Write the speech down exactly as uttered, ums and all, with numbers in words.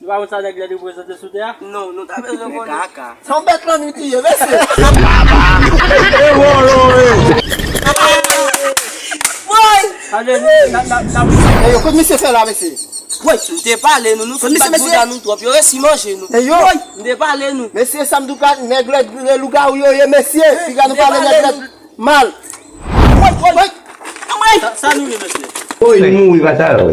Nou pa konn sa nèg lè reprezante sou tè a? Non, nou ta bezwen konnen. Kaka. Se yon bèt lannwit li ye, mesye. E wolo, e. Woy! Tande, n ap, n ap, n ap. E yo, kot misye fè la, mesye? Woy, m te pale nou, nou sot bat bouda nou twòp, yo resi manje nou. E yo. Woy, m te pale nou. Mesye, sa m di w pa, nèg lè, lè lougawou yo ye, mesye. Piga nou pale nèg lè mal. Woy, woy. Sa, sa nou ye, mesye? Woy, nou mouri pa sa yo.